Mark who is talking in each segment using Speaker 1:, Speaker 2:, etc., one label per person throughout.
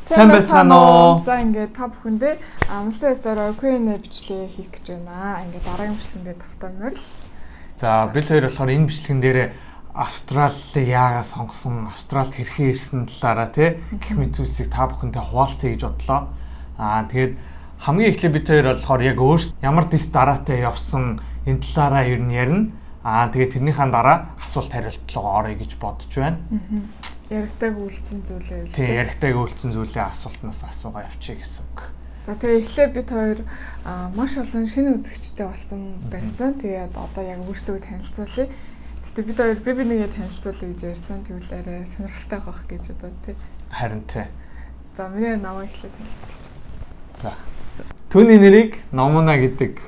Speaker 1: Сайн байцгаана уу?
Speaker 2: За, ингээд та бүхэндээ амлсан ёсоор Q&A бичлэгээ хийх гэж байна. Ингээд дараагийн бичлэгэндээ тавтай морил.
Speaker 1: За, бид хоёр болохоор энэ бичлэгэн дээр Австралиг яагаад сонгосон, Австралид хэрхэн ирсэн талаараа, тий, гэх мэт зүйлсийг та бүхэнтэй хуваалцъя гэж бодлоо. Тэгээд хамгийн эхлээд бид хоёр болохоор яг өөр ямар дэс дараатай явсан, энэ талаараа ер нь ярина. Тэгээд тэрнийхээ дараа асуулт хариулт руу оръё гэж бодож байна.
Speaker 2: Яригтайг үлдсэн зүйлээ
Speaker 1: үл. Тий, яригтайг үлдсэн зүйлээ асуултнаас асуугаа явчих гэсэн үг.
Speaker 2: За, тэгээ эхлээд бид хоёр маш олон шинэ үзэгчтэй болсон байсан. Тэгээд одоо яг өөрсдөө танилцуулъя. Гэтэ бид хоёр би бинийгээ танилцуулъя гэж ярьсан. Тэгвэл арай сонирхолтой байх гэж бодоод, тий.
Speaker 1: Харин тий.
Speaker 2: За, миний намайг эхлээд танилцуулж.
Speaker 1: За. Түүний нэрийг Номуна гэдэг,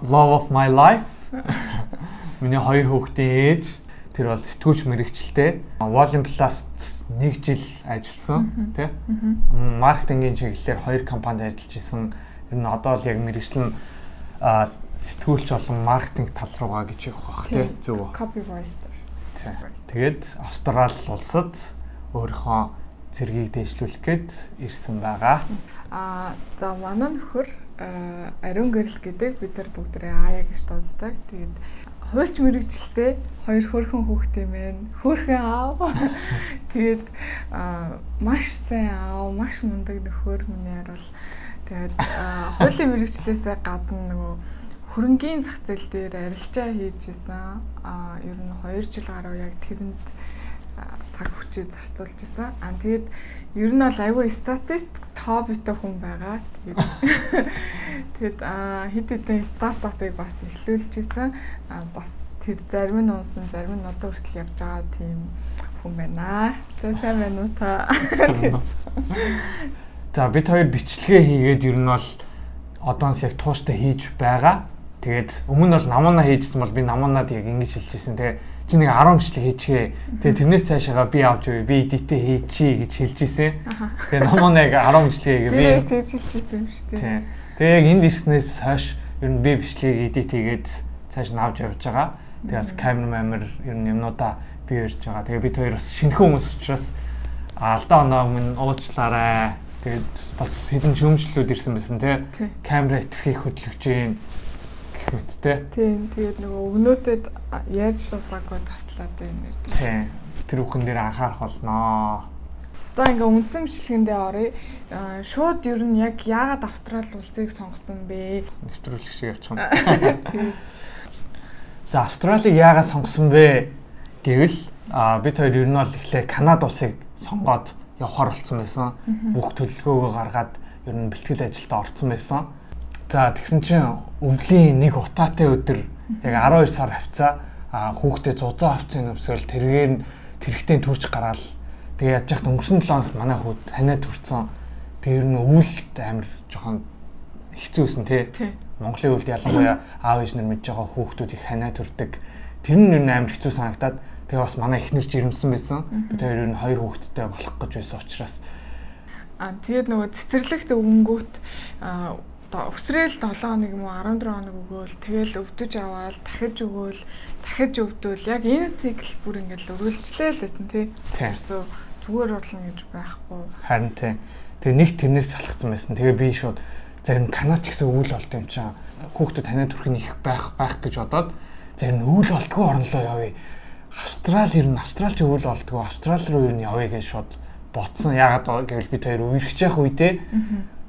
Speaker 1: love of my life. Миний хоёр хүүхдийн ээж. Тэр бол сэтгүүлч мэргэжилтэй. Volume Plus нэг жил ажилласан, тий. Маркетингийн чиглэлээр хоёр компанид ажиллаж исэн. Ер нь одоо л яг мэргэжил нь сэтгүүлч болон маркетинг тал руугаа гэж явах бах, тий. Зөв үү?
Speaker 2: Copywriter.
Speaker 1: Тий. Тэгээд Австрали улсад өөрийнхөө цэргийг дээшлүүлэх гээд ирсэн байгаа.
Speaker 2: За, манай нөхөр Ариун Гэрэл гэдэг, бид нар бүгдээ Аяа гэж дууддаг. Тэгээд хуульч мэргэжилтэй, хоёр хөөрхөн хүүхэд юм байна. Хөөрхөн аав. Тэгээд маш сайн аав, маш мундаг нөхөр миний бол. Тэгээд хуулийн мэргэжлээсээ гадна нөгөө хөрөнгийн зах зээл дээр арилжаа хийж исэн. Ер нь 2 жил гаруй яг тэрэнд цаг хүчээ зарцуулж исэн. Тэгээд ер нь бол айгүй статистик тоо битой хүн байгаа. Тэгээд хэд хэдэн стартапыг бас эхлүүлж исэн. Бас тэр зарим нь унсан, зарим нь одоо хүртэл явж байгаа тийм хүн байна. За, сайн байна уу та?
Speaker 1: За, бид хоёр бичлэгээ хийгээд ер нь бол одоонс яг тууштай хийж байгаа. Тэгээд өмнө нь бол намуна хийжсэн бол би намунад яг ингэж хэлжсэн, те. Чи нэг 10 бичлэг хийчихээ. Тэгээд тэрнээс цаашаага би авч өгье. Би edit ээ хийчихье гэж хэлж ирсэн. Тэгээд намуна яг 10 бичлэг хийгээ
Speaker 2: би тэгж хэлжсэн юм шүү дээ.
Speaker 1: Тэгээ яг энд ирснээс хойш ер нь би бичлэгийг edit хийгээд цааш нь авч явж байгаа. Тэгээ бас камер мамер ер нь юмнуудаа би ярьж байгаа. Тэгээ бид хоёр бас шинэхэн хүмүүс учраас алдаа оноо өмнө уучлаарай. Тэгээд бас хэдэн шүүмжлэлүүд ирсэн байсан, тий. Камера хэтэрхий хөдлөж гин гэх мэт, тий.
Speaker 2: Тийм. Тэгээд нөгөө өгнүүдэд ярьж дуусаагүй таслаад байна нэр.
Speaker 1: Тийм. Тэр бүхэн дээр анхаарах болноо.
Speaker 2: За, ингээ үндсэн бичлэгэндээ оръё. Шууд ер нь яг яагаад Австрали улсыг сонгосон бэ?
Speaker 1: Нэвтрүүлэг шиг явчих юм. За, Австралиг яагаад сонгосон бэ гэвэл бид хоёр ер нь бол эхлээ Канада улсыг сонгоод явхаар болцсон байсан. Бүх төлөвлөгөөгөө гаргаад ер нь бэлтгэл ажилдаа орцсон байсан. За, тэгсэн чинь өвлийн нэг утаатай өдөр яг 12 сар хавцаа хүүхдээ зузаан хавцын өвсгөл тэргээр нь тэрэгтэн төрж гараал, тэгээ яаж яхад өнгөрсөн 7 хоногт манай хүүд ханаа төрцөн. Тэгээ ер нь өвөлд амар жоохон хэцүү байсан, тий. Монголын өвөлд ялангуяа аав ээж нар мэдж байгаа, хүүхдүүд их ханаа төрдөг. Тэр нь ер нь амар хэцүү санагдаад, тэгээ бас манай эхнэр жирэмсэн байсан. Бид хоёр ер нь хоёр хүүхэдтэй болох гэж байсан учраас
Speaker 2: Тэгээд нөгөө цэцэрлэгт өнгөт өсрөөл 7 хоног юм уу, 14 хоног өгөөл, тэгэл өвдөж аваал, дахиж өгөөл, дахиж өвдөөл, яг энэ цикл бүр ингээл өргөлжлээ л байсан, тий. Ерөөсөө зүгээр болно гэж байхгүй.
Speaker 1: Харин тий. Тэгээ нэг тэрнээс салгацсан байсан. Тэгээ би шууд за, ер нь Канад ч гэсэн өвөл болд юм чинь. Хүүхдүүд танай төрх нь их байх байх гэж бодоод, за, ер нь өвөл болдгоо оронлоо явъя. Австрали, ер нь Австрали ч өвөл болдгоо, Австрали руу ер нь явъя гэж шууд бодсон. Яагаад гэвэл бид хоёр үерхэж явах үедээ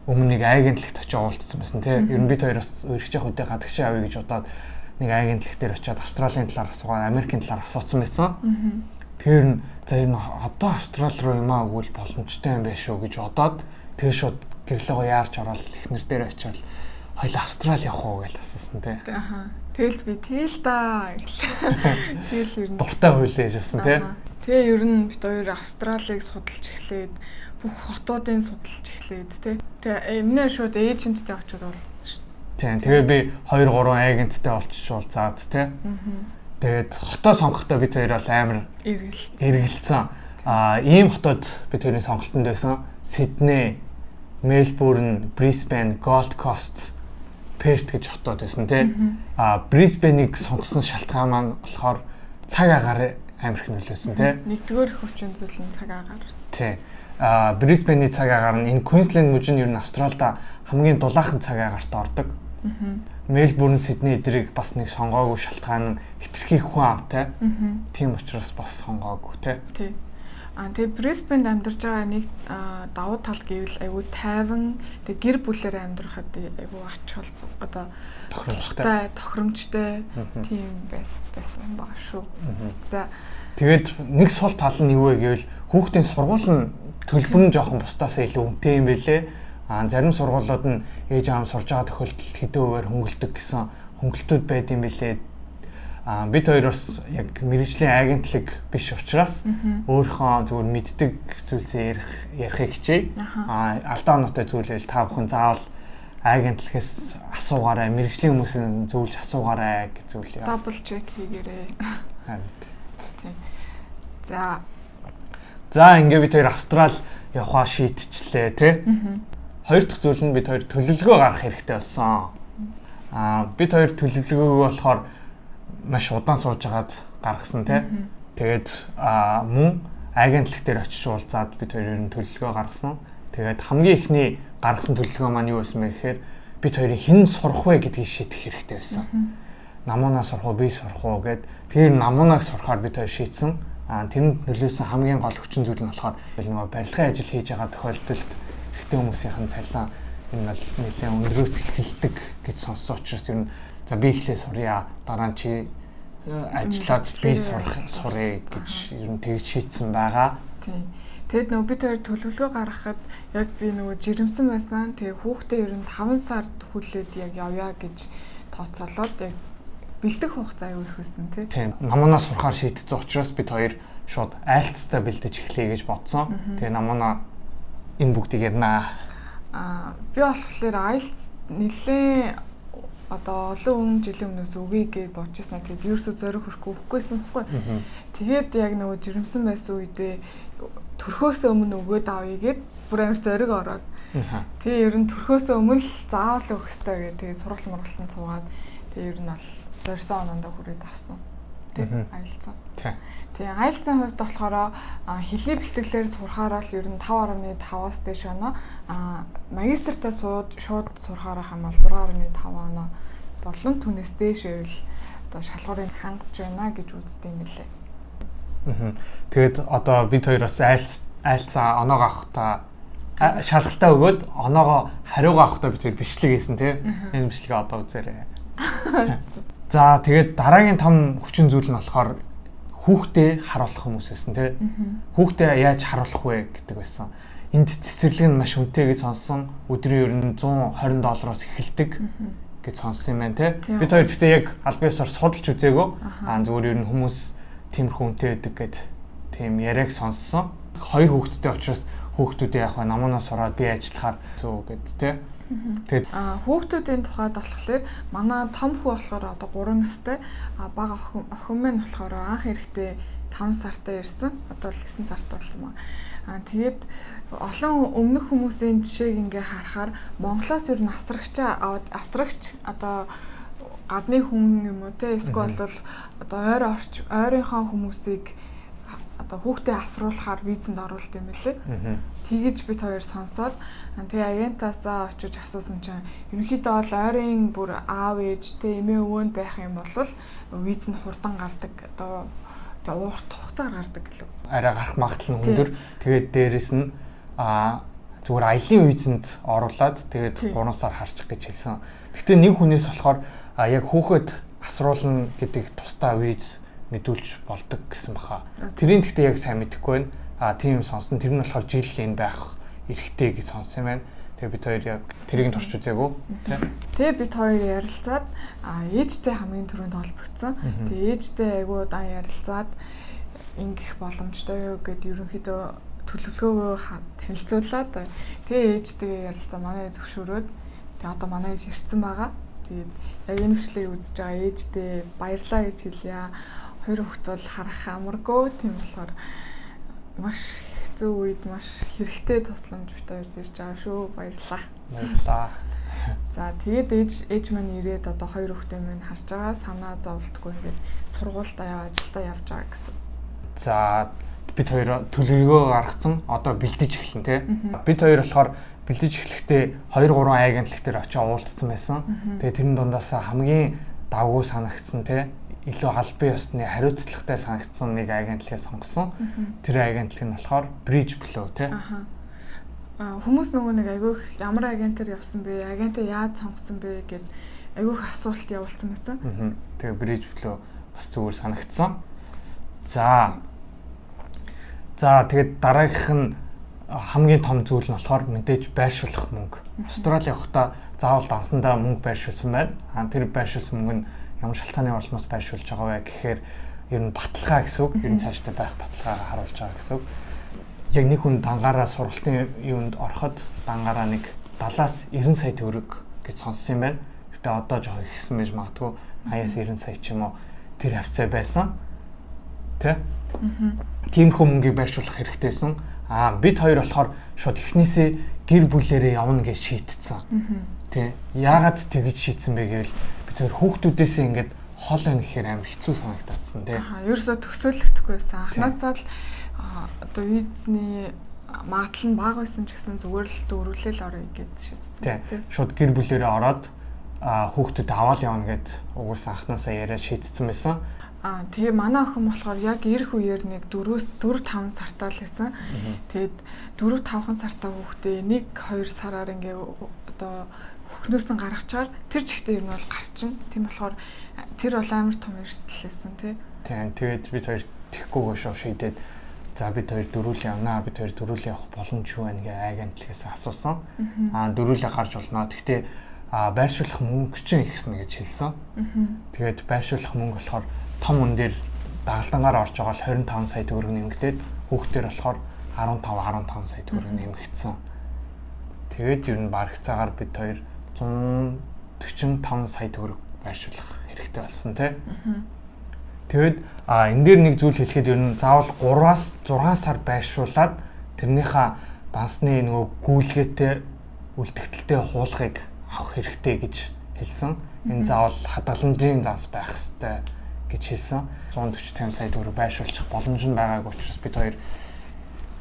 Speaker 1: өмнө нэг айгийн талхт очиж уулзсан байсан, тий. Ер нь бид хоёр бас үерхэж явах үедээ гадагшаа явъя гэж бодоод нэг айгийн талх дээр очиад Австралийн талаар асуугаад, Америкийн талаар асуусан байсан. Тэр нь за, ер нь одоо Австрали руу юм аа өгвөл боломжтой юм байна шүү гэж бодоод, тэгээ шууд гэрлэгөө яарч ороод эхнэр дээр очиад хоёул Австрали явах уу гэж асуусан, тий.
Speaker 2: Аха. Тэгэл би тэгэл да гэлээ.
Speaker 1: Тэгэл ер нь дуртай хөлөө явсан, тий.
Speaker 2: Тэгээ ер нь бид хоёр Австралиг судалж эхлээд, бүх хотуудын судалж эхлээд, тий. Тэгээ эмнээр шууд agent тэй очиод уулзсан шүү.
Speaker 1: Тийм. Тэгээ би 2 3 agent тэй олчиж уулзаад, тий. Тэгээд хотоо сонгохдоо бид хоёр бол амар эргэлцсэн. Ийм хотод бид хоёрын сонголтонд байсан. Сидней, Мельбурн, Брисбен, Gold Coast, Перт гэж хотод байсан, тий. Брисбенийг сонгосон шалтгаан маань болохоор цаг агаар амар их нөлөөлсөн, тий.
Speaker 2: Нэгдүгээр хүчин зүйл нь цаг агаар байсан.
Speaker 1: Тий. Брисбений цаг агаар нь энэ Квинсленд мужи нь ер нь Австралда хамгийн дулаахан цаг агаарт ордог. Мельбурн, Сидней эдрийг бас нэг сонгоогүй шалтгаан нь хэтэрхий хүн амтай. Тийм учраас бас сонгоогүй те.
Speaker 2: Тий. Тэгээ Брисбенд амьдарч байгаа нэг давуу тал гэвэл айгүй тайван, тэгээ гэр бүлээр амьдрахад айгүй ач холбогдол одоо тохиромжтой тийм байсан байгаа шүү. За
Speaker 1: тэгээд нэг сул тал нь юу вэ гэвэл хүүхдийн сургууль нь төлбөр нь жоохон бусдаас илүү үнэтэй юм байлээ. Зарим сургуулиуд нь ээж аав сурж байгаа тохиолдолд хэдэн хувиар хөнгөлдөг гэсэн хөнгөлтүүд байд юм билээ. Бид хоёр бас яг мэргэжлийн агентлаг биш учраас өөрийнхөө зүгээр мэддэг зүйлсээ ярихыг хичээе. Алдаа оноотой зүйлэл та бүхэн заавал агентлагаас асуугаарай, мэргэжлийн хүмүүсийн зөвлөж асуугаарай гэж зөвлөе.
Speaker 2: Double check хийгээрэй.
Speaker 1: Харин.
Speaker 2: Тийм. За.
Speaker 1: За ингээ бид хоёр Австрал явахаа шийтчлээ тий. Хоёр дахь зүйл нь бид хоёр төлөвлөгөө гаргах хэрэгтэй болсон. Бид хоёр төлөвлөгөөгөө болохоор маш удаан сууж агаад гаргасан тий. Тэгээд мөн агентлаг дээр очиж уулзаад бид хоёр ер нь төлөвлөгөө гаргасан. Тэгээд хамгийн эхний гаргасан төлөвлөгөө маань юу байсан бэ гэхээр бид хоёрын хэн сурах вэ гэдгийг шийдэх хэрэгтэй байсан. Намуунаа сурах уу, би сурах уу гэд. Тэр намуунаг сурахаар бид хоёр шийдсэн. Тэрэнд нөлөөсөн хамгийн гол хүчин зүйл нь болохоор нөгөө барилгын ажил хийж байгаа тохиолдолд эрэгтэй хүмүүсийн цалин энэ бол нэлээд өндрөөс эхэлдэг гэж сонссон учраас ер нь за би эхлээ сурья, дараа нь чи ажиллаад би суръя гэж ер нь тэгж шийдсэн байгаа.
Speaker 2: Тийм. Тэгэд нөгөө бид хоёр төлөвлөгөө гаргахад яг би нөгөө жирэмсэн байсан. Тэгээ хүүхдээ ер нь 5 сард хүлээд яг явъя гэж тооцоолоод яг бэлдэх хугацаа аюу их байсан тий.
Speaker 1: Тийм. Намуунаа сурахаар шийдсэн учраас бид хоёр шууд айлцтай бэлдэж эхлэе гэж бодсон. Тэгээ намуунаа энэ бүгдийг ярина.
Speaker 2: Би болохоор айлц нэлээ одоо олон хүн жилийн өмнөөс өгье гэж бодож ирсэн. Тэгээд ерөөсөө зориг хөрөхгүй өгөхгүйсэн байхгүй. Тэгээд яг нөгөө жирэмсэн байсан үедээ төрхөөсөө өмнө өгөөд авъя гэд бүр амар зориг ороод. Тэгээ ер нь төрхөөсөө өмнө л заавал өгөх ёстой гэх. Тэгээ сургууль мургалтанд суугаад тэгээ ер нь бол зорьсон онондоо хүрээд авсан. Тэг айлцсан. Тэгээ айлцсан хувьд болохоор хэлний бэлтгэлээр сурахаараа л ер нь 5.5-аас дээш оноо, магистртаа шууд сурахаараа хам бол 6.5 оноо болон түүнээс дээш байвал одоо шалгуурыг хангаж байна гэж үздэг юм лээ.
Speaker 1: Тэгээд одоо бид хоёр бас айлцсан оноогоо авахдаа шалгалтаа өгөөд оноогоо хариугаа авахдаа бид хоёр бичлэг хийсэн тий. Энэ бичлэгээ одоо үзээрэй. За тэгээд дараагийн том хүчин зүйл нь болохоор хүүхдээ харуулах хүмүүс байсан тий. Хүүхдээ яаж харуулах вэ гэдэг байсан. Энд цэцэрлэг нь маш үнэтэй гэж сонссон. Өдрийн ер нь $120 эхэлдэг гэж сонссон юм байна тий. Бид хоёр гэхдээ яг аль биесээр судалж үзээгөө. Зүгээр ер нь хүмүүс тиймэрхүү үнэтэй байдаг гэд тийм яриаг сонссон. Хоёр хүүхэдтэй учраас хүүхдүүдээ яг намуунаа сураад би ажиллахаар зөө гэд тий.
Speaker 2: Тэгээд хүүхдүүдийн тухайд болохоор манай том хүү болохоор одоо 3 настай, бага охин маань болохоор анх эрэхтэй 5 сартай ирсэн. Одоо л 9 сартай болсон байна. Тэгээд олон өмнөх хүмүүсийн жишээг ингээ харахаар Монголоос ер нь асрагч одоо гадны хүн юм уу те эсвэл бол одоо ойрынхоо хүмүүсийг одоо хүүхдээ асруулахаар визэнд оруулт юм билээ. Тэгэж бид хоёр сонсоод тэгээ агентаасаа очиж асуусан чинь ерөнхийдөө бол ойрын бүр аав ээж те эмээ өвөөнд байх юм бол виз нь хурдан гардаг, одоо урт хугацаар гардаг гэлөө.
Speaker 1: Арай гарах магадлал нь өндөр. Тэгээд дээрэс нь зүгээр аялын визэнд оруулаад тэгээд 3 сар харчих гэж хэлсэн. Гэхдээ нэг хүнээс болохоор яг хүүхэд асруулна гэдэг тусдаа виз мэдүүлж болдог гэсэн баха. Тэрийн гэхдээ яг сайн мэдэхгүй байна. Тийм сонсон. Тэр нь болохоор жил энэ байх эрхтэй гэж сонссон юм байна. Тэгээ бид хоёр яг тэрийг нь турч үзээгүй тий.
Speaker 2: Тэгээ бид хоёр ярилцаад ээжтэй хамгийн түрүүнд холбогдсон. Тэгээ ээжтэй айгүй удаан ярилцаад ингэх боломжтой юу гэд ерөнхийдөө төлөвлөгөөгөө танилцуулаад тэгээ ээжтэйгээ ярилцаа манай ээж зөвшөөрөөд тэгээ одоо манай ээж ирсэн байгаа. Тэгээд яг энэ бичлэгийг үзэж байгаа ээжтэй баярлаа гэж хэлье. Хоёр хүүхэд бол харах амаргүй. Тийм болохоор маш хэцүү үед маш хэрэгтэй тусламж бит хоёрт ирж байгаа шүү. Баярлалаа.
Speaker 1: Баярлалаа.
Speaker 2: За тэгээд ээж маань ирээд одоо хоёр хүүхдээ минь харж байгаа. Санаа зовлтгүй ингээд сургуультай яваа, ажилдаа явж байгаа гэсэн.
Speaker 1: За Бид хоёр төлөвлөгөө гаргацсан. Одоо бэлдэж эхэлнэ те. Бид хоёр болохоор бэлдэж эхлэхдээ 2 3 агентлаг дээр очиж уулзсан байсан. Тэгээ тэрэн дундаас хамгийн давгүй санагдсан те, илүү албан ёсны хариуцлагатай санагдсан нэг агентлагийг сонгосон. Тэр агентлаг нь болохоор Bridge Blue те.
Speaker 2: Хүмүүс нөгөө нэг айгүйх ямар агентаар явсан бэ? Агентаа яаж сонгосон бэ гэд айгүйх асуулт явуулсан байсан.
Speaker 1: Тэгээ Bridge Blue бас зүгээр санагдсан. За. За тэгээд дараагийнх нь хамгийн том зүйл нь болохоор мэдээж байршуулах мөнгө. Австрали явахдаа заавал дансандаа мөнгө байршуулсан байна. Тэр байршуулсан мөнгө нь ямар шалтгааны улмаас байршуулж байгаа вэ гэхээр ер нь баталгаа гэсэн үг. Ер нь цаашдаа байх баталгаагаа харуулж байгаа гэсэн үг. Яг нэг хүн дангаараа сургалтын юунд ороход дангаараа нэг 70-аас 90 сая төгрөг гэж сонссон юм байна. Гэтэ одоо жоох ихсэн байж магадгүй 80-аас 90 сая ч юм уу тэр хавцаа байсан. Тэ? Тиймэрхүү мөнгийг байршуулах хэрэгтэй байсан. Бид хоёр болохоор шууд эхнээсээ гэр бүлээрээ явна гэж шийдсэн. Тэ? Яагаад тэгж шийдсэн бэ гэвэл бид хоёр хүүхдүүдээсээ ингээд хол байна гэхээр амар хэцүү санагдаадсан тэ.
Speaker 2: Ерөөсөө төсөөлөгдөхгүй байсан. Анхнаасаа л одоо визний магадлал нь бага байсан ч гэсэн зүгээр л дөрвөлэл орё гэж шийдсэн
Speaker 1: тийм. Шууд гэр бүлээрээ ороод хүүхдүүд аваад явна гэд угсаа анхнаасаа яриа шийдсэн байсан.
Speaker 2: Тэгээ манай охин болохоор яг ирэх үеэр нэг 4-5 сартаа л байсан. Тэгээд 4-5 сартаа хүүхдээ 1-2 сараар ингээ одоо хөхнөөс нь гаргачаар тэр чигтээ ер нь бол гарчин. Тийм болохоор тэр бол амар том эрсдэл байсан тий.
Speaker 1: Тийм. Тэгээд бид хоёр тэгхгүйгээ шууд шийдээд за бид хоёр дөрүлээ явнаа. Бид хоёр дөрүлээ явах боломжгүй байна гэ агентлагаас асуусан. Дөрүлээ гарч болно. Гэхдээ байршуулах мөнгө чинь ихсэн гэж хэлсэн. Тэгээд байршуулах мөнгө болохоор том үн дээр дагалдангаар орж байгаа л 25 сая төгрөг нэмэгдээд хүүхдээр болохоор 15 сая төгрөг нэмэгдсэн. Тэгээд ер нь барагцаагаар бид хоёр 145 сая төгрөг байршуулах хэрэгтэй болсон тий. Тэгээд энэ дээр нэг зүйл хэлэхэд ер нь заавал 3-аас 6 сар байршуулад тэрнийхээ дансны нөгөө гүйлгээтэй үлдэгдэлтэй хуулгыг авах хэрэгтэй гэж хэлсэн. Энэ заавал хадгаламжийн занс байх ёстой гэж хэлсэн. 140 50 сая төгрөг байршуулчих боломж нь байгаагүй учраас бид хоёр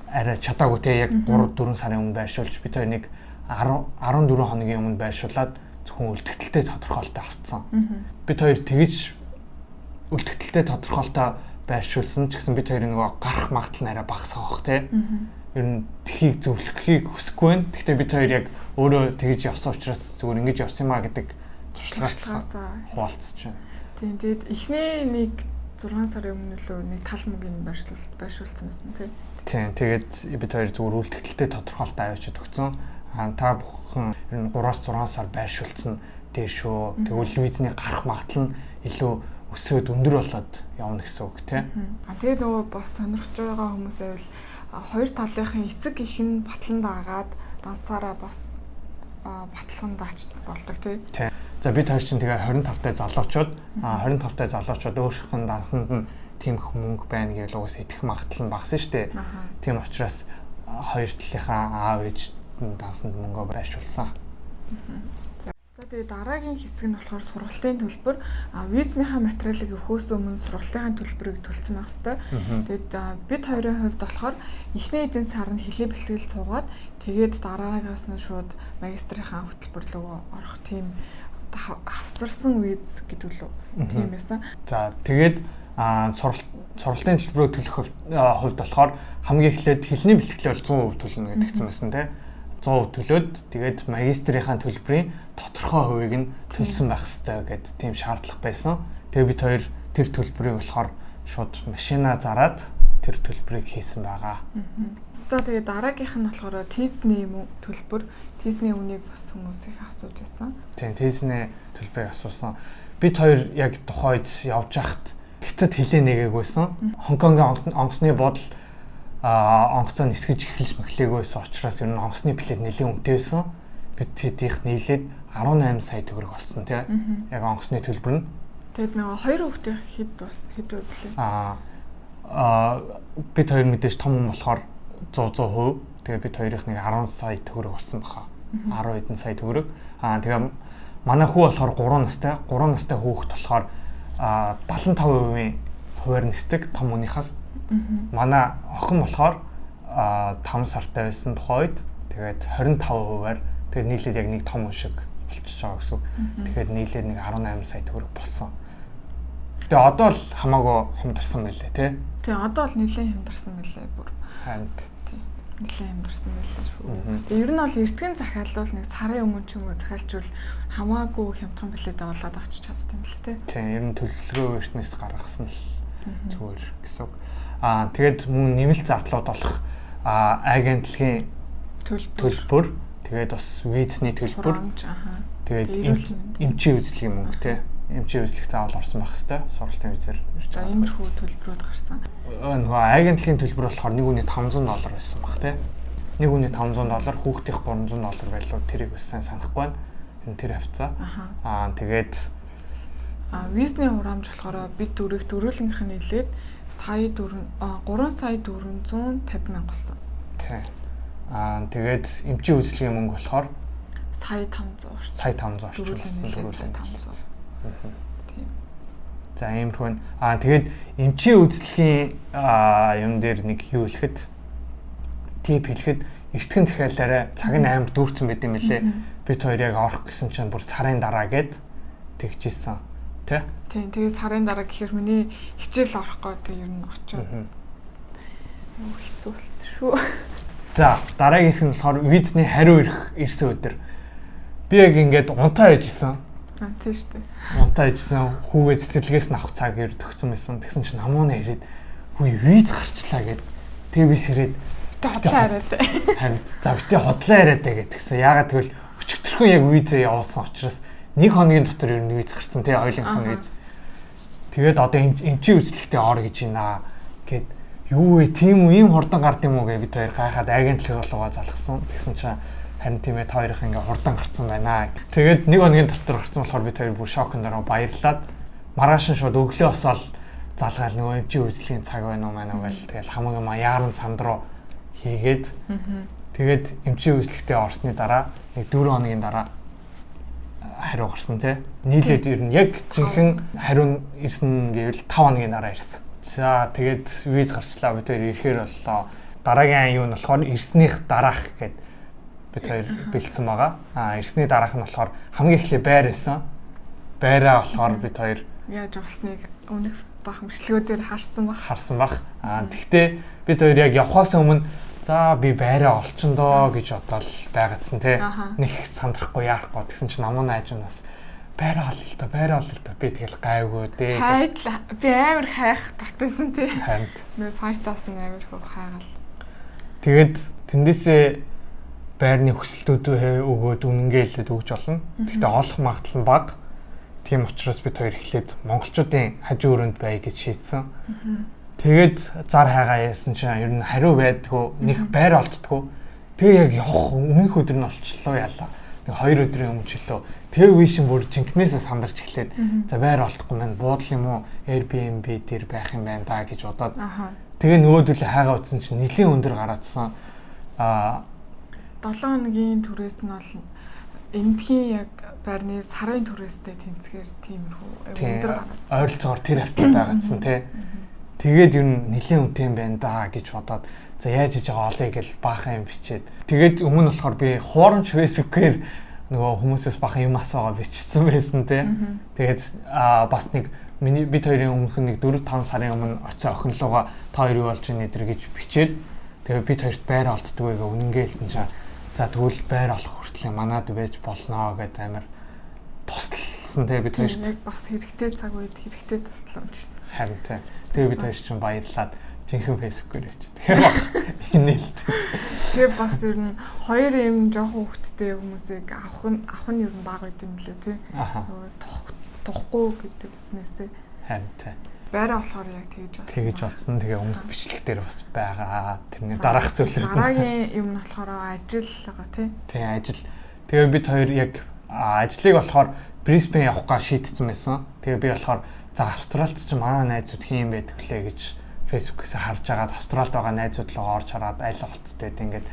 Speaker 1: арай чадаагүй те яг 3 4 сарын өмнө байршуулж бид хоёр нэг 10 14 хоногийн өмнө байршуулад зөвхөн үлдэгдэлтэй тодорхойлолтой авцсан. Бид хоёр тэгж үлдэгдэлтэй тодорхойлолтой байршуулсан ч гэсэн бид хоёрын нөгөө гарах магадлал нь арай багасах бах те. Ер нь тхийг зөвлөхийг хүсэхгүй байна. Гэхдээ бид хоёр яг өөрөө тэгж явсан учраас зүгээр ингэж явсан юм а гэдэг туршлагаас хуваалцж байна.
Speaker 2: Тийм, тэгээд эхний нэг 6 сарын өмнө лөө нэг тал мөнгөний байршуулсан байсан тий.
Speaker 1: Тийм, тэгээд бид хоёр зүгээр үлдэгдэлтэй тодорхойлолтой авчиад өгсөн. Та бүхэн ер нь 3-6 сар байршуулсан дээр шүү. Тэгвэл визний гарах магадлал нь илүү өсөөд өндөр болоод явна гэсэн үг тий.
Speaker 2: Тэгээд нөгөө бас сонирхож байгаа хүмүүс байвал хоёр талынхын эцэг их нь батлан дагаад дансаараа бас батлан даач болдог тий.
Speaker 1: Тийм. За бид хоёр чинь тэгээ 25 тай залуучууд 25 тай залуучууд өөрийнх нь дансанд нь тийм их мөнгө байна гэж угсаа итгэх магадлал нь багасна шүү дээ. Тийм учраас хоёр талынхаа аав ээж дансанд мөнгө байршуулсан.
Speaker 2: За тэгээ дараагийн хэсэг нь болохоор сургалтын төлбөр. Визнийхаа материалыг өгөхөөс өмнө сургалтын төлбөрийг төлсөн байх ёстой. Тэгээд бид хоёрын хувьд болохоор эхний эдийн сар нь хэлий бэлтгэл цуугаад тэгээд дараагаас нь шууд магистрийнхаа хөтөлбөр рүү орох тийм авсарсан виз гэдэг лөө тийм байсан.
Speaker 1: За тэгээд сургалтын төлбөрөө төлөх хувьд болохоор хамгийн эхлээд хэлний бэлтгэлээ бол 100% төлнө гэдгийгсэн байсан тий. 100% төлөөд тэгээд магистрийнхаа төлбөрийн тодорхой хувийг нь төлсөн байх ёстой гэдэг тийм шаардлага байсан. Тэгээд бид хоёр тэр төлбөрийг болохоор шууд машина зараад тэр төлбөрийг хийсэн байгаа.
Speaker 2: За тэгээд дараагийнх нь болохоор тийзний төлбөр, тийзний үнийг бас хүмүүс их асууж байсан.
Speaker 1: Тийм, тийзний төлбөрийг асуусан. Бид хоёр яг тухайн үед явж байхад хятад хэлээ нэгээгүйсэн. Хонконгийн онгоцны бодол онгоцоо нисгэж эхэлж мэхлээгүйсэн учраас ер нь онгоцны билет нэлээд үнэтэй байсан. Бид тэдийнх нийлээд 18 сая төгрөг болсон тий. Яг онгоцны төлбөр нь.
Speaker 2: Тэгээд нөгөө хоёр хүүхдийн хэд бас хэд өглөө?
Speaker 1: Бид хоёр мэдээж том хүн болохоор 100%. Тэгээ бид хоёрын нэг 10 сая төгрөг болсон баха. 10 хэдэн сая төгрөг. Тэгээ манай хүү болохоор 3 настай. 3 настай хүүхэд болохоор 75% хувиар нисдэг том хүнийхээс. Манай охин болохоор 5 сартай байсан тухай үед тэгээд 25%-аар тэгээд нийлээд яг нэг том хүн шиг болчихж байгаа гэсэн. Тэгэхээр нийлээд нэг 18 сая төгрөг болсон. Тэгээ одоо л хамаагүй хямдарсан байлээ тий.
Speaker 2: Тий, одоо бол нэлээд хямдарсан байлээ бүр.
Speaker 1: Харин
Speaker 2: тий. Нэлээд хямдарсан байлээ шүү. Тэгээ ер нь бол эртгэн захиалвал нэг сарын өмнө ч юм уу захиалжвал хамаагүй хямдхан билет олоод авчиж чаддаг юм билээ тий.
Speaker 1: Тий, ер нь төлөвлөгөө эртнээс гаргасан л зүгээр гэсэн үг. Аа тэгээд мөн нэмэлт зардлууд болох агентлагийн төлбөр, тэгээд бас визний төлбөр, тэгээд эмчийн үзлэгийн мөнгө тий. Эмчийн үзлэх заавал орсон байх хэвээр сургалтын визээр
Speaker 2: ирж байгаа. Иймэрхүү төлбөрүүд гарсан.
Speaker 1: Нөгөө агентлагийн төлбөр болохоор нэг хүний $500 байсан баг тий. Нэг хүний $500, хүүхдийнх $300 байлуу, тэрийг бас сайн санахгүй байна. Энэ тэр хавцаа. Аа тэгээд
Speaker 2: визний хураамж болохоор бид дөрөв дөрүүлгийнх нь нийлээд сая 4 3 сая 450 мянга болсон.
Speaker 1: Тий. Аа тэгээд эмчийн үзлэгийн мөнгө болохоор
Speaker 2: сая 500 орчим.
Speaker 1: Сая 500 орчим болсон
Speaker 2: дөрүүлэн 500. Тийм.
Speaker 1: За иймэрхүү нь. Аа тэгээд эмчийн үзлэгийн юм дээр нэг юу хэлэхэд тип хэлэхэд эртхэн захиалаарай цаг нь амар дүүрсэн байт юм лээ. Бид хоёр яг орох гэсэн чинь бүр сарын дараа гээд тэгжсэн. Тэ?
Speaker 2: Тийм. Тэгээд сарын дараа гэхээр миний хичээл орохгүй тэг ер нь очоод хэцүү болсон шүү.
Speaker 1: За дараагийн хэсэг нь болохоор визний хариу ирсэн өдөр. Би яг ингээд унтаа ижсэн.
Speaker 2: Аа тийм шүү дээ.
Speaker 1: Унтаа ижсэн, хүүгээ цэцэрлэгээс нь авах цаг ер төгсөн байсан. Тэгсэн чинь намууна ирээд хүү виз гарчлаа гэд. Тэгээ би сэрээд
Speaker 2: худлаа яриад.
Speaker 1: Харин за битээ худлаа яриад гэд тэгсэн. Яагаад гэвэл өчигдөрхөн яг визээ явуулсан учраас нэг хоногийн дотор ер нь виз гарцсан тий, хоёулынх нь виз. Тэгээд одоо эмчийн үзлэгтээ ор гэж байна гэд. Юу вэ тийм үү, ийм хурдан гард юм уу гэж бид хоёр гайхаад агентлаг руугаа залгасан. Тэгсэн чинь харин тийм ээ, та хоёрын ингээ хурдан гарцсан байна. Тэгээд нэг хоногийн дотор гарцсан болохоор бид хоёр бүр шоконд ороо баярлаад маргааш нь шууд өглөө босоод залгаал нөгөө эмчийн үзлэгийн цаг байна уу маань гэл тэгэл хамаг юм яаран санд руу хийгээд тэгээд эмчийн үзлэгтээ орсны дараа нэг 4 хоногийн дараа хариу гарсан тий. Нийлээд ер нь яг жинхэнэ хариу ирсэн гэвэл 5 хоногийн дараа ирсэн. За тэгээд виз гарчлаа, бид хоёр ирэхээр боллоо. Дараагийн юу нь болохоор ирснийх дараах гэд бид хоёр бэлдсэн байгаа. Аа ирсний дараах нь болохоор хамгийн эхлээ байр байсан. Байраа болохоор бид хоёр
Speaker 2: яаж олсныг өмнөх бах мөчлөгүүдээр харсан баг.
Speaker 1: Харсан баг. Аа тэгтээ бид хоёр яг явхаас өмнө за би байраа олчин доо гэж бодоол байгаадсан тий. Нэг сандрахгүй яарахгүй тэгсэн чинь намуу найзуунаас байраа олё л та, байраа олё л та. Би тэгэл гайвгүй дээ.
Speaker 2: Хайд би амар хайх дуртайсан тий.
Speaker 1: Харин
Speaker 2: нөө сайтаас нь амар хөө хайгаал.
Speaker 1: Тэгээд тэндээсээ байрны хүсэлтүүдээ өгөөд үнэнгээ хэлээд өгч олно. Гэхдээ олох магадлал нь бага. Тийм учраас бид хоёр эхлээд монголчуудын хажуу өрөөнд бай гэж шийдсэн. Тэгээд зар хайгаа яасан чинь ер нь хариу байдгүй, нэг байр олддгоо. Тэгээ яг явах өмнөх өдөр нь олчлоо ялаа. Нэг 2 өдрийн өмнө ч лөө. Тэгээ би шин бүр жинкнээсээ сандарч эхлээд за байр олдохгүй маань буудал юм уу Airbnb дээр байх юм байна да гэж бодоод. Тэгээ нөгөөдөлөө хайгаа утсан чинь нэлийн өндөр гараадсан. Аа
Speaker 2: 7 хоногийн түрээс нь бол эндхийн яг байрны сарын түрээстэй тэнцгээр тиймэрхүү өндөр гараад.
Speaker 1: Ойролцоогоор тэр хавцаа байгаадсан тий. Тэгээд ер нь нэлийн үнэтэй юм байна да гэж бодоод за яаж хийж байгаа олъё гэж баахан юм бичээд. Тэгээд өмнө нь болохоор би хуурамч Facebook-ээр нөгөө хүмүүсээс баахан юм асуугаа бичсэн байсан тий. Тэгээд бас нэг миний бид хоёрын өмнөх нэг 4-5 сарын өмнө очиж охин руугаа та хоёр юу болж ийн эдэр гэж бичээд тэгээд бид хоёрт байр олддгоо гэ үнэнгээ хэлсэн чинь за тэгвэл байр олох хүртэл манад байж болно гэд амар тусласан тий бид хоёрт.
Speaker 2: Бас хэрэгтэй цаг үед хэрэгтэй тусламж.
Speaker 1: Харин тий. Тэгээ бид хоёр чинь баярлаад жинхэнэ Facebook-ээр явчих. Тэгээ инээлт.
Speaker 2: Тэгээ бас ер нь хоёр юм жоохон хүүхэдтэй хүмүүсийг авах нь ер нь бага байт юм лээ тий. Нөгөө тухгүй гэдэг үгнээсээ.
Speaker 1: Харин тий.
Speaker 2: Байраа болохоор яг тэгэж болсон.
Speaker 1: Тэгэж болсон. Тэгээ өмнөх бичлэг дээр бас байгаа. Тэрний дараах зүйлүүд.
Speaker 2: Дараагийн юм нь болохоор ажил байгаа тий.
Speaker 1: Тий, ажил. Тэгээ бид хоёр яг ажлыг болохоор Брисбен явах га шийдсэн байсан. Тэгээ би болохоор за Австралид ч манай найзууд хэн юм байдаг лээ гэж Facebook-ээс харж агаад Австралид байгаа найзууд руу орж хараад аль хотод байд ингээд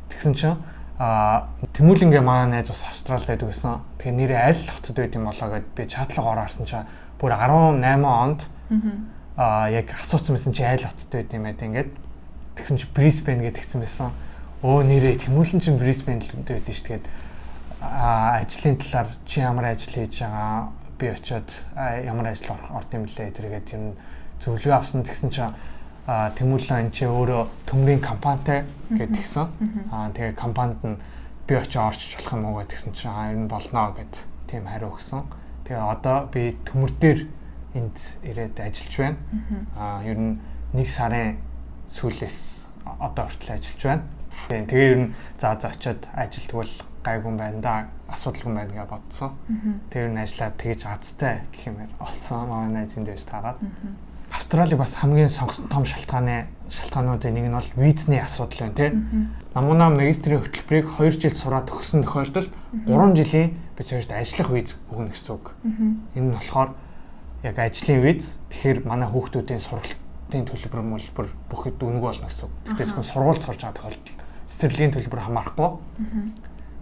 Speaker 1: тэгсэн чинь Тэмүүлэнгээ манай найз бас Австралид байдаг гэсэн. Тэгээ нэрээ аль хотод байд юм болоо гэд би чатлаг ороо харсан чинь бүр 18 онд яг асуусан байсан чи айл хотод байд юм байна ингээд. Тэгсэн чи Брисбен гэдэг тэгсэн байсан. Өө нэрээ Тэмүүлэн чинь Брисбен л байдаг шүү. Тэгээд ажлын талаар чи ямар ажил хийж байгаа, би очиод ямар ажил орд юм лээ тэргээд юм зөвлөгөө авсан. Тэгсэн чинь Тэмүүлэн энэ чи өөрөө төмрийн компанитай гэд тэгсэн. Тэгээ компанид нь би очиж орчиж болох юм уу гэдгсэн чинь ер нь болно гэд тийм хариу өгсөн. Тэгээ одоо би төмөр дээр энд ирээд ажиллаж байна. Ер нь 1 сарын сүүлээс одоо хүртэл ажиллаж байна. Тэгээ ер нь за очиод ажилтгуул гайгүй байна да, асуудалгүй байна гэж бодсон. Тэгээ ер нь ажиллаад тэгж азтай гэх юмэр олцсон. Манай найзын дэж таарад. Австралиг бас хамгийн сонгосон том шалтгаануудын нэг нь бол визний асуудал байна тий. Намунаа магистрийн хөтөлбөрийг 2 жил сураад төгссөн тохиолдолд 3 жилийн бид хоёрт ажиллах виз өгнө гэсэн үг. Энэ нь болохоор яг ажлын виз. Тэгэхээр манай хүүхдүүдийн сургалтын төлбөр мөлбөр бүхэд үнэгүй болно гэсэн үг. Гэхдээ зөвхөн сургуульд сурж байгаа тохиолдолд цэцэрлэгийн төлбөр хамаарахгүй.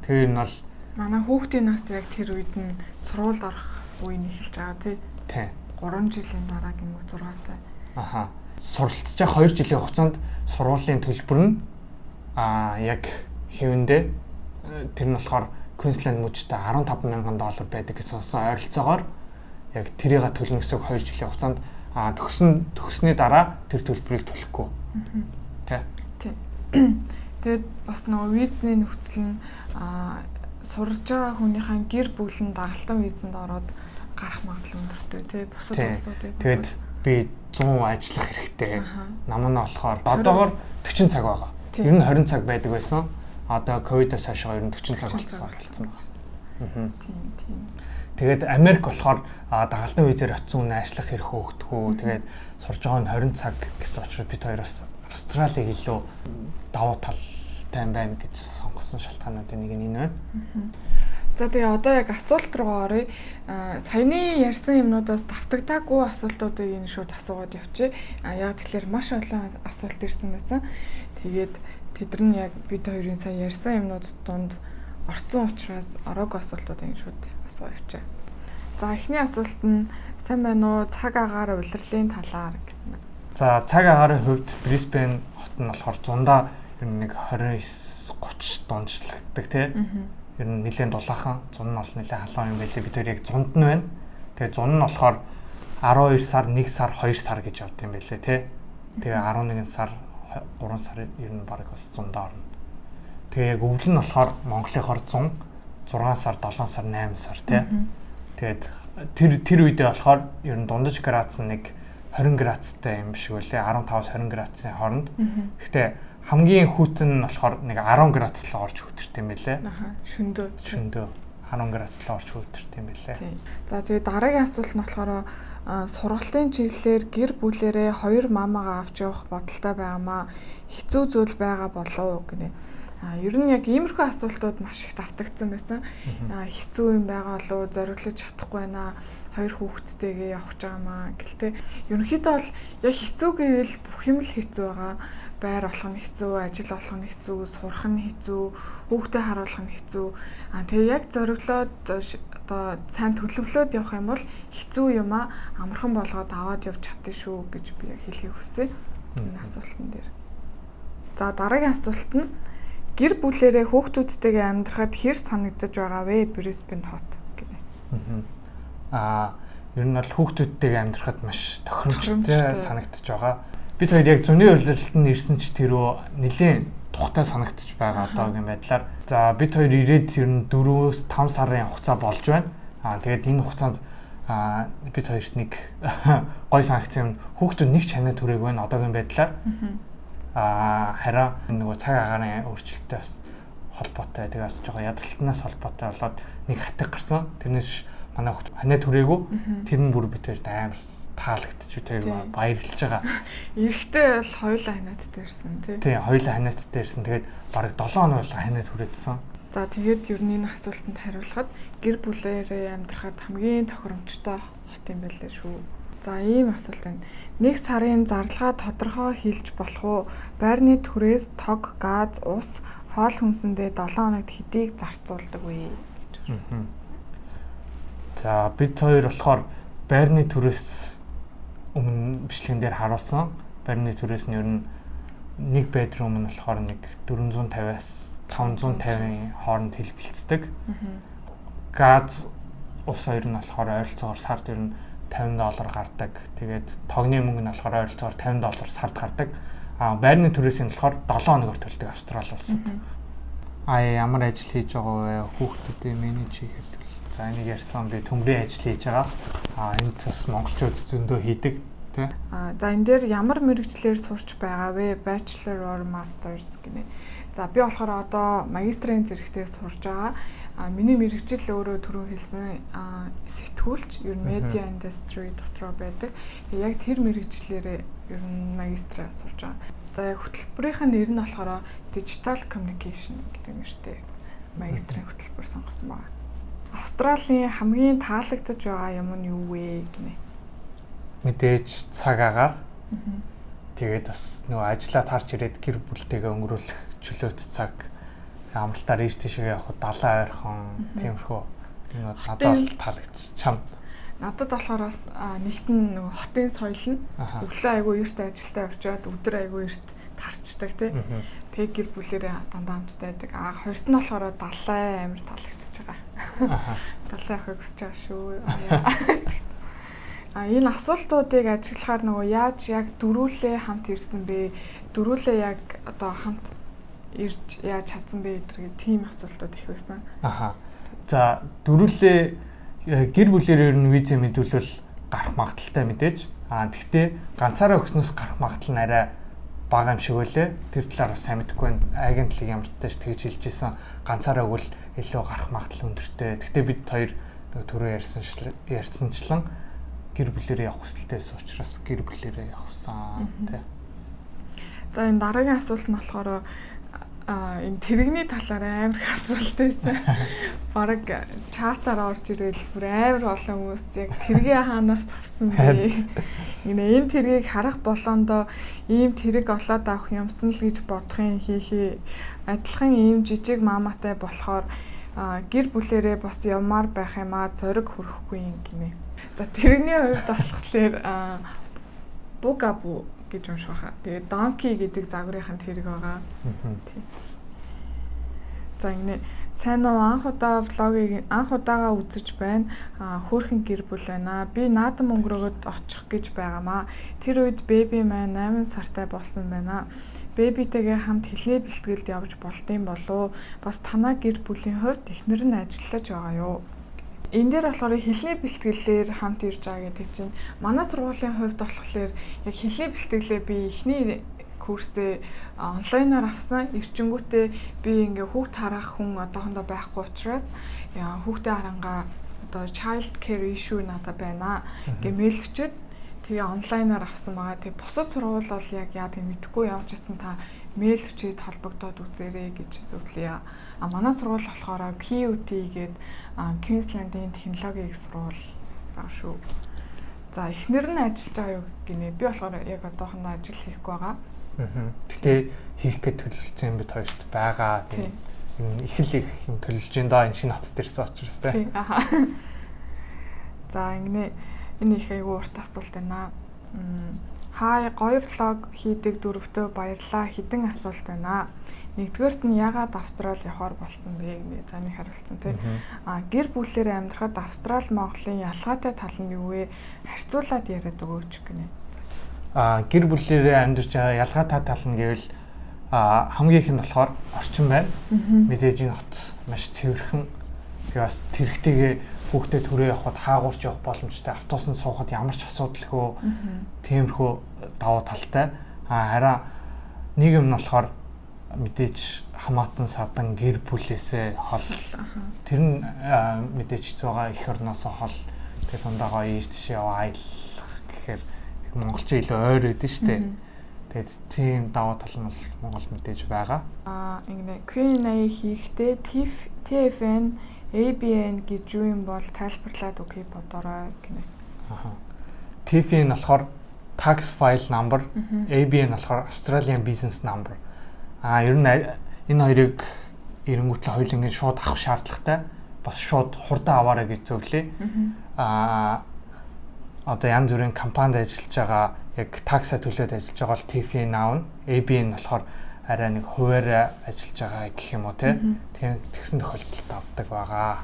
Speaker 1: Тэгэхээр энэ бол
Speaker 2: манай хүүхдийн нас яг тэр үед нь сургуульд орох үе нь эхэлж байгаа тий.
Speaker 1: Тий.
Speaker 2: 3 жилийн дараа гингүү 6-тай.
Speaker 1: Аха. Суралцж байгаа 2 жилийн хугацаанд сургуулийн төлбөр нь яг хэвэндээ тэр нь болохоор Queensland мужид $15,000 байдаг гэсэн сонсон ойролцоогоор яг тэрийг төлнө гэсэн үг 2 жилийн хугацаанд төгссөний дараа тэр төлбөрийг төлөхгүй. Тэ.
Speaker 2: Тий. Тэгээд бас нөгөө визний нөхцөл нь сурж байгаа хүнийхээ гэр бүл нь дагалдан визэнд ороод гарах магадлал өндөртэй тий бусад улсуудыг.
Speaker 1: Тэгээд би 100% ажиллах хэрэгтэй. Нам нь болохоор одоогор 40 цаг байгаа. Ер нь 20 цаг байдаг байсан. Одоо ковидоос хойш ер нь 40 цаг болсон байна.
Speaker 2: Тийм тийм.
Speaker 1: Тэгээд Америк болохоор дагалдан визээр очисон хүн ажиллах хэрэг өгдөггүй. Тэгээд сурж байгаа нь 20 цаг гэсэн учраас бид хоёроос Австралиг илүү давуу талтай юм байна гэж сонгосон шалтгаануудын нэг нь энэ байна.
Speaker 2: За тэгээ одоо яг асуулт руугаа оръё. Саяны ярьсан юмнуудаас давтагдаагүй асуултуудыг энэ шууд асуугаад явчих. Яг тэгэхээр маш олон асуулт ирсэн байсан. Тэгээд тэд нар нь яг бид хоёрын сая ярьсан юмнууд дунд орцсон учраас ороогүй асуултуудыг энэ шууд асуу явчих. За эхний асуулт нь сайн байна уу? Цаг агаар улирлын талаар гэсэн байна.
Speaker 1: За цаг агаарын хувьд Брисбен хот нь болохоор зундаа ер нь нэг 29 30 дундчлагддаг тий. Ер нь нэлээд дулаахан, зун нь бол нэлээд халуун юм байлээ. Бид хоёр яг зунд нь байна. Тэгээ зун нь болохоор 12 сар, 1 сар, 2 сар гэж явд юм байлээ тий. Тэгээ 11 сар, 3 сар ер нь баг бас зундаа орно. Тэгээ яг өвөл нь болохоор Монголынхоор 100, 6 сар, 7 сар, 8 сар тий. Тэгээд тэр үедээ болохоор ер нь дундаж градус нэг 20 градустай юм шиг үлээ. 15-аас 20 градусын хооронд. Гэхдээ хамгийн хүйтэн нь болохоор нэг 10 градус л орж хөтөрт юм байлээ.
Speaker 2: Аха, шөндөө.
Speaker 1: Шөндөө 10 градус л орж хөтөрт юм байлээ.
Speaker 2: За тэгээ дараагийн асуулт нь болохоор сургалтын чиглэлээр гэр бүлээрээ хоёр мамагаа авч явах бодолтой байгаамаа. Хэцүү зүйл байгаа болов уу гинэ. Ер нь яг иймэрхүү асуултууд маш их давтагдсан байсан. Хэцүү юм байгаа болов уу, зориглож чадахгүй байна. Хоёр хүүхэдтэйгээ явах гэж байгаамаа гэлтэй. Ерөнхийдөө бол яг хэцүү гэвэл бүх юм л хэцүү байгаа. Байр олох нь хэцүү, ажил олох нь хэцүү, сурах нь хэцүү, хүүхдээ харуулах нь хэцүү. Тэгээ яг зориглоод одоо сайн төлөвлөөд явах юм бол хэцүү юм аа амархан болгоод аваад явж чадна шүү гэж би хэлхийг хүссэн энэ асуултан дээр. За дараагийн асуулт нь гэр бүлээрээ хүүхдүүдтэйгээ амьдрахад хэр санагдаж байгаа вэ Брисбен хот гэнэ.
Speaker 1: Ер нь бол хүүхдүүдтэйгээ амьдрахад маш тохиромжтой санагдаж байгаа. Бид хоёр яг зуны улиралд нь ирсэн ч тэрөө нэлээд тухтай санагдаж байгаа одоогийн байдлаар. За бид хоёр ирээд ер нь 4-5 сарын хугацаа болж байна. Тэгээд энэ хугацаанд бид хоёрт нэг гой санагдсан юм хүүхдүүд нэг ч ханаа түрээг байна одоогийн байдлаар. Харин нөгөө цаг агаарын өөрчлөлттэй бас холбоотой, тэгээ бас жоохон ядалтнаас холбоотой болоод нэг хатаг гарсан. Тэрнээс манай хүүхд ханаа түрээгүй. Тэр нь бүр бид хоёрт амар таалагдчих, бид хоёр баярлж байгаа.
Speaker 2: Эрэхтэй бол хоёулаа ханиадтай ирсэн тий.
Speaker 1: Тий, хоёулаа ханиадтай ирсэн. Тэгээд бараг 7 хоног бол ханиад хүрээдсэн.
Speaker 2: За тэгээд ер нь энэ асуултанд хариулахад гэр бүлээрээ амьдрахад хамгийн тохиромжтой хот юм байлээ шүү. За ийм асуулт байна. Нэг сарын зарлага тодорхой хэлж болох уу? Байрны түрээс тог, газ, ус, хоол хүнсэндээ 7 хоногт хэдийг зарцуулдаг вэ гэж.
Speaker 1: За бид хоёр болохоор байрны түрээс Өмнө бичлэгэн дээр харуулсан. Байрны түрээс нь ер нь нэг bedroom нь болохоор нэг 450-аас 550-ын хооронд хэлбэлцдэг. Газ, ус хоёр нь болохоор ойролцоогоор сард ер нь 50 доллар гардаг. Тэгээд тогны мөнгө нь болохоор ойролцоогоор 50 доллар сард гардаг. А байрны түрээс нь болохоор 7 хоногор төлдөг Австрали улсад. А ямар ажил хийж байгаа вэ? Хүүхдүүдээ manage хийхэд. За, энийг ярьсан, би төмрийн ажил хийж байгаа. А энд бас монголчууд зөндөө хийдэг, тий.
Speaker 2: А за, энэ дээр ямар мэргэжлээр сурч байгаа вэ? Bachelor or Masters гинэ. За, би болохоор одоо магистрийн зэрэгтээ сурж байгаа. А миний мэргэжил өөрөө түрүү хэлсэн сэтгүүлч, ер нь media industry дотроо байдаг. Яг тэр мэргэжлээрээ ер нь магистраа сурж байгаа. За, яг хөтөлбөрийнх нь нэр нь болохоор Digital Communication гэдэг нэртэй магистрийн хөтөлбөр сонгосон байна. Австралийн хамгийн таалагдаж байгаа юм нь юу вэ гинэ?
Speaker 1: Мэдээж цаг агаар. Тэгээд бас нөгөө ажлаа тарж ирээд гэр бүлтэйгээ өнгөрүүлэх чөлөөт цаг, амралтаар ийш тийшээ явахад далайн ойрхон, тиймэрхүү энэ бол надад бол таалагдчих. Чамд?
Speaker 2: Надад болохоор бас нэгт нь нөгөө хотын соёл нь, өглөө айгүй эрт ажилдаа явчаад өдөр айгүй эрт тарчдаг, тий. Тэг гэр бүлэрээ дандаа хамттай байдаг. А хоёрт нь болохоор далай амар таалагдчихж байгаа. Далай явахыг хүсэж байгаа шүү. А энэ асуултуудыг ажиглахаар нөгөө яаж яг дөрүүлээ хамт ирсэн бэ? Дөрүүлээ яг одоо хамт ирж яаж чадсан бэ гэдэг тийм асуултууд их байсан.
Speaker 1: Аха. За, дөрүүлээ гэр бүлээр ер нь виза мэдүүлвэл гарах магадлалтай мэдээж. А тэгтээ ганцаараа өгснөөс гарах магадлал нь арай бага юм шиг байлээ. Тэр талаар бас сайн мэдэхгүй байна. Агентлаг ямар ч тааш тэгж хэлж исэн. Ганцаараа өгвөл илүү гарах магадлал өндөртэй. Тэгтээ бид хоёр нөгөө түрүү ярьсанчлан гэр бүлэрээ явах хүсэлтэй байсан учраас гэр бүлэрээ явсан, тий.
Speaker 2: За, энэ дараагийн асуулт нь болохоор энэ тэрэгний талаар амар их асуулт байсан. Бараг чатаар орж ирэл бүр амар олон хүмүүс яг тэргээ хаанаас авсан бэ? Гинэ, энэ тэргийг харах болондоо ийм тэрэг олоод авах юмсан л гэж бодохын хийхий. Адилхан ийм жижиг мааматай болохоор гэр бүлэрээ бас явмаар байх юм а, зориг хүрэхгүй юм гинэ. За, тэрэгний хувьд болохоор Bugaboo гэж унших байхаа. Тэгээд Donkey гэдэг загварын тэрэг байгаа. Тийм. За, ингэнэ, сайн уу, анх удаа vlog ыг анх удаага үзэж байна. А хөөрхөн гэр бүл байна. Би наадам өнгөрөөгд очих гэж байгаамаа. Тэр үед baby маань 8 сартай болсон байна. Baby тэйгээ хамт хэлний бэлтгэлд явж болдсон болов. Бас танаа гэр бүлийн хувьд эхнэр нь ажиллаж байгаа юу? Энэ дээр болохоор хэлний бэлтгэлээр хамт ирж байгаа гэдэг чинь манай сургуулийн хувьд болохоор яг хэлний бэлтгэлээ би эхний курсээ онлайнаар авсан. Ирчингүүтээ би ингээ хүүхд харах хүн одоохондоо байхгүй учраас хүүхдээ харангаа одоо child care issue надад байна гэ мэйл өчөөд тэгээ онлайнаар авсан байгаа. Тэгээ бусад сургууль бол яг яадаг мэдэхгүй, явж исэн та мэйл өчөөд холбогдоод үзээрэй гэж зөвлөе. А манай сургууль болохоор QUT гээд Queensland-ийн технологийн их сургууль байгаа шүү. За, эхнэр нь ажиллаж байгаа юу гинэ. Би болохоор яг одоохондоо ажил хийхгүй байгаа.
Speaker 1: Гэтэ хийх гэж төлөвлөсөн юм бид хоёрт байгаа. Тийм их л их юм төлөвлөж ин доо энэ шинэ хотод ирсэн учраас,
Speaker 2: тий. За, ингэнэ, энэ их айгүй урт асуулт байна. Хай, гоё vlog хийдэг дөрөвтөө баярлаа. Хэдэн асуулт байна. Нэгдүгээрт нь яагаад Австрали явахаар болсон бэ гэнэ. За, нэг хариулсан, тий. А гэр бүлээр амьдрахад Австрали, Монголын ялгаатай тал нь юу вэ? Харьцуулаад яриад өгөөч гинэ.
Speaker 1: А гэр бүлээрээ амьдарч байгаа ялгаатай тал нь гэвэл хамгийн их нь болохоор орчин байна. Мэдээж энэ хот маш цэвэрхэн. Тэгээ бас тэрэгтэйгээ хүүхдээ төрөө явахад хаагуурч явах боломжтой. Автобусанд суухад ямар ч асуудалгүй. Тиймэрхүү давуу талтай. А харин нэг юм нь болохоор мэдээж хамаатан садан гэр бүлээсээ хол. Тэр нь мэдээж хэцүү байгаа, эх орноосоо хол. Тэгээ зундаа гоё ийш тийш яваа аялах гэхээр монголч илүү ойр байдэн шүү дээ. Тэгээд тийм давуу тал нь бол Монгол мэдээж байгаа.
Speaker 2: Аа, ингэнэ, Q&A хийхдээ TFN, ABN гэж юу юм бол тайлбарлаад өгье бодорой гинэ.
Speaker 1: Аха. TFN болохоор Tax File Number, ABN болохоор Australian Business Number. А ер нь энэ хоёрыг эренгүүтлээ хоёулангийн шууд авах шаардлагатай. Бас шууд хурдан аваарай гэж зөвлөе. Аа Одоо янз бүрийн компанид ажиллаж байгаа, яг tax аа төлөөд ажиллаж байгаа бол TFN аавна. ABN болохоор арай нэг хуваараа ажиллаж байгаа гэх юм уу те. Тийм, тэгсэн тохиолдолд авдаг байгаа.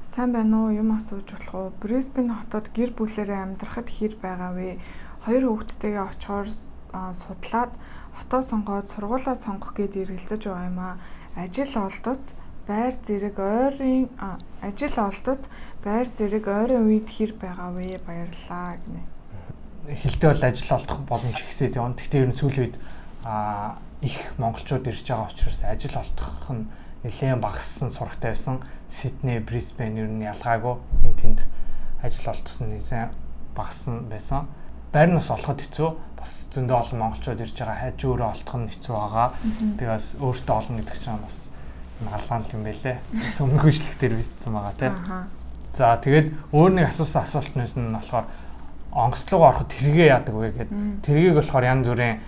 Speaker 2: Сайн байна уу? Юм асууж болох уу? Брисбен хотод гэр бүлээрээ амьдрахад хэр байгаа вэ? Хоёр хүүхэдтэйгээ очихоор судлаад, хотоо сонгоод, сургуулаа сонгох гээд эргэлзэж байгаа юм аа. Ажил олдоц, байр зэрэг ойрын ажил олдоц, байр зэрэг ойрын үед хэр байгаа вэ? Баярлалаа гинэ.
Speaker 1: Эхэлдээ бол ажил олдох боломж ихсээд явна. Гэхдээ ер нь сүүлийн үед их монголчууд ирж байгаа учраас ажил олдох нь нэлээд багассан сурагтай байсан. Сидней, Брисбен ер нь ялгаагүй энэ тэнд ажил олдсон нэлээд багассан байсан. Байр нь бас олоход хэцүү. Бас зөндөө олон монголчууд ирж байгаа. Хажуу өөрөө олдох нь хэцүү байгаа. Тэгээ бас өөртөө олно гэдэг чинь бас алаан л юм байлээ. Өмнөх бичлэг дээр бичсэн байгаа тий. За, тэгээд өөр нэг асуусан асуултнаас нь болохоор онгоцлогоо ороход тэргээ яадаг вэ гэд. Тэргийг болохоор янз бүрийн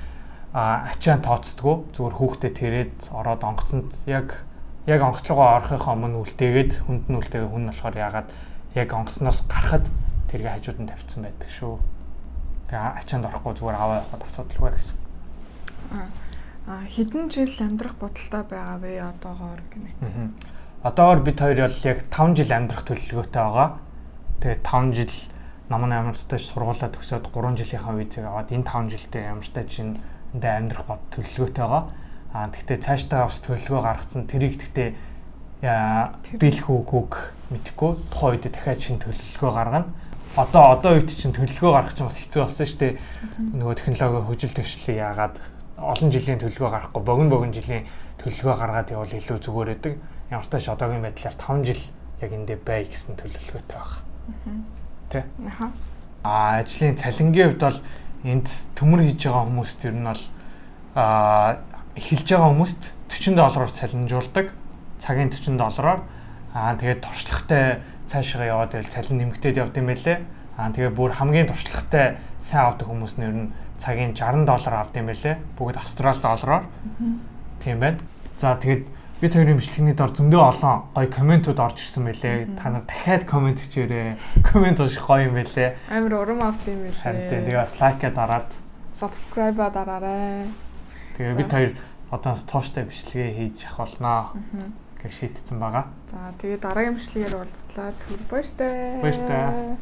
Speaker 1: ачаан тооцдгоо, зүгээр хүүхдээ тэрээд ороод онгоцонд яг онгоцлогоо орохынхоо өмнө үлдээгээд, хүнд нь үлдээгээ, хүн нь болохоор яагаад яг онгоцноос гарахад тэргээ хажууд нь тавьсан байдаг шүү. Тэгээ ачаанд орохгүй, зүгээр аваа явахад асуудалгүй гэсэн.
Speaker 2: Хэдэн жил амьдрах бодолтой байгаа вэ одоогоор гинэ?
Speaker 1: Одоогоор бид хоёр бол яг 5 жил амьдрах төлөвлөгөөтэй байгаа. Тэгээ 5 жил намын ямартай сургуулаа төгсөөд 3 жилийнхаа визийг аваад энэ 5 жилдээ ямартай чинь эндээ амьдрах бод төлөвлөгөөтэй байгаа. Тэгтээ цаашдаа бас төлөвлөгөө гаргацсан. Тэрийг тэгтээ биелэх үгүйг мэдэхгүй, тухайн үед дахиад шинэ төлөвлөгөө гаргана. Одоо үед чинь төлөвлөгөө гаргах чинь бас хэцүү болсон шүү дээ. Нөгөө технологи хөгжил дэвшлийг яагаад олон жилийн төлөвлөгөө гаргахгүй, богино богино жилийн төлөвлөгөө гаргаад явбал илүү зүгээр байдаг. Ямар ч тааш одоогийн байдлаар 5 жил яг эндээ бай гэсэн төлөвлөгөөтэй байна. Тэ?
Speaker 2: Аха.
Speaker 1: Ажлын цалингийн хувьд бол энд төмөр хийж байгаа хүмүүст ер нь бол эхэлж байгаа хүмүүст 40 доллараар цалинжуулдаг. Цагийн 40 доллараар. Тэгээд туршлагатай цаашаа яваад байвал цалин нэмэгдээд явд юм байлээ. Тэгээ бүр хамгийн туршлагатай сайн авдаг хүмүүс нь ер нь цагийн 60 доллар авд юм байлээ. Бүгд австрал доллараар. Тийм байна. За, тэгээд бид хоёрын бичлэгний дор зөндөө олон гоё комментүүд орж ирсэн байлээ. Та нар дахиад коммент хийрээ. Коммент унших гоё юм байлээ.
Speaker 2: Амар урам авд юм байлээ.
Speaker 1: Харин тэгээ бас like аа дараад
Speaker 2: subscribe-а дараарай.
Speaker 1: Тэгээ бид хоёр одоос тууштай бичлэгээ хийж явах болноо гэж шийдсэн байгаа.
Speaker 2: За, тэгээ дараагийн бичлэгээр уулзлаа. Түр баяртай.
Speaker 1: Баяртай.